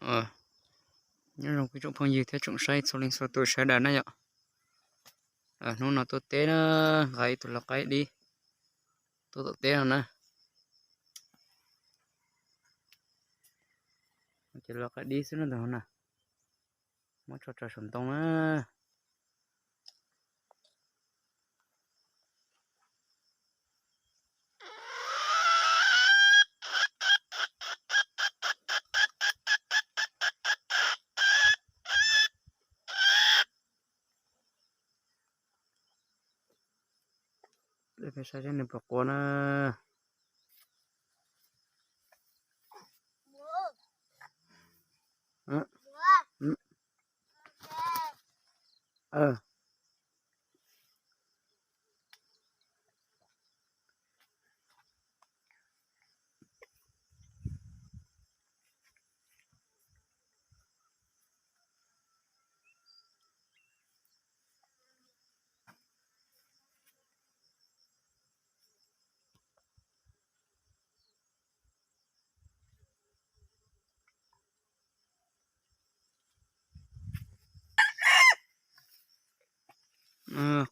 Nyob zoo ib tsoom phooj ywg thiab tsoom saib txhua leej txhua tus sawv daws na yom. Hnub no tuaj teb na, nqa ib tug lau qaib dib tuaj tom teb no na. Ces lau qaib dib xwb na ntag na. Muab tso rau saum ntoo na. Peb saib seb nws puas qua na.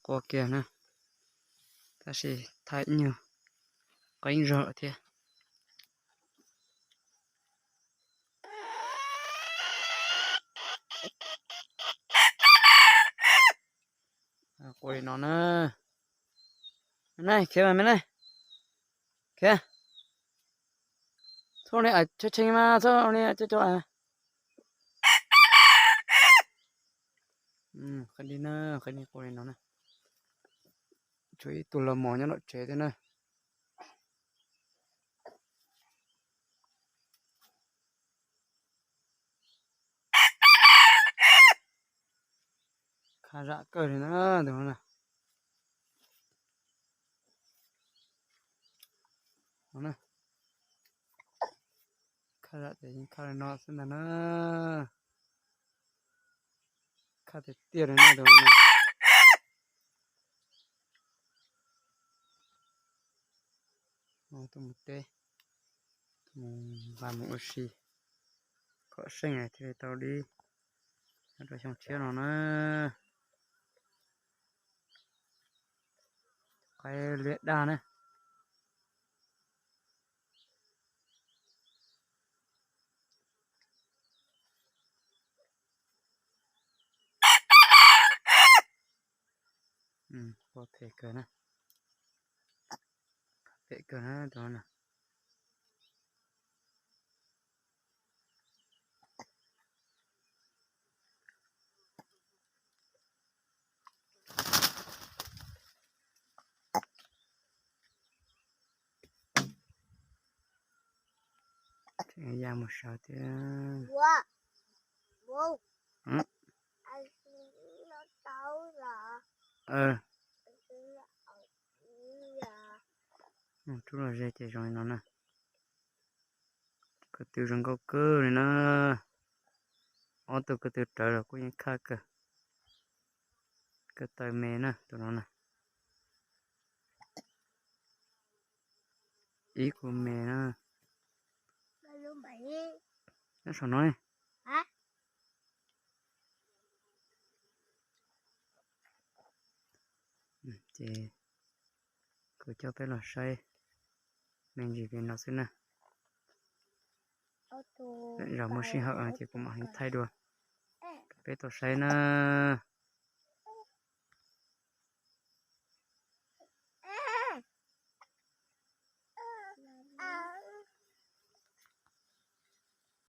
Qua kiag na, tab sis thaij nyuag qeeb zog thiab. Qua li no na. Me na, khiav mas me na. Khiav. Txhob ua li tshee tshee mas, txhob ua li cov cov. Qhib dib na, qhib dib qua li no na. Tshuav ib tug los mos nyob nram tsev thiab na. Khab zam kawg li na tus no na. Khab zam ces yeej khab li no xwb ntag na. Khab tiag tiag li na tus no na. Tuaj mus teb, mus nqa mus ua si kom seej thiaj li tau dib rau xyoo tshiab no na. Qaib liab daj na. Qua phem kawg na, phem kawg na tus no na. Ya mus sawv thiab. Rub los ze ces zoo li no na. Ko tw zoo nkauj kawg li na. Ob tug ko tw rawv los kuj yeej khaj kawg. Ko taw me na tus no na. Ib kuv me na. Nyob saum no. Ces kuv coj peb los saib me ntsis li no xwb na. Lwm zaus muaj sij hawm ces kuv mam li thaij dua rau peb tau saib na.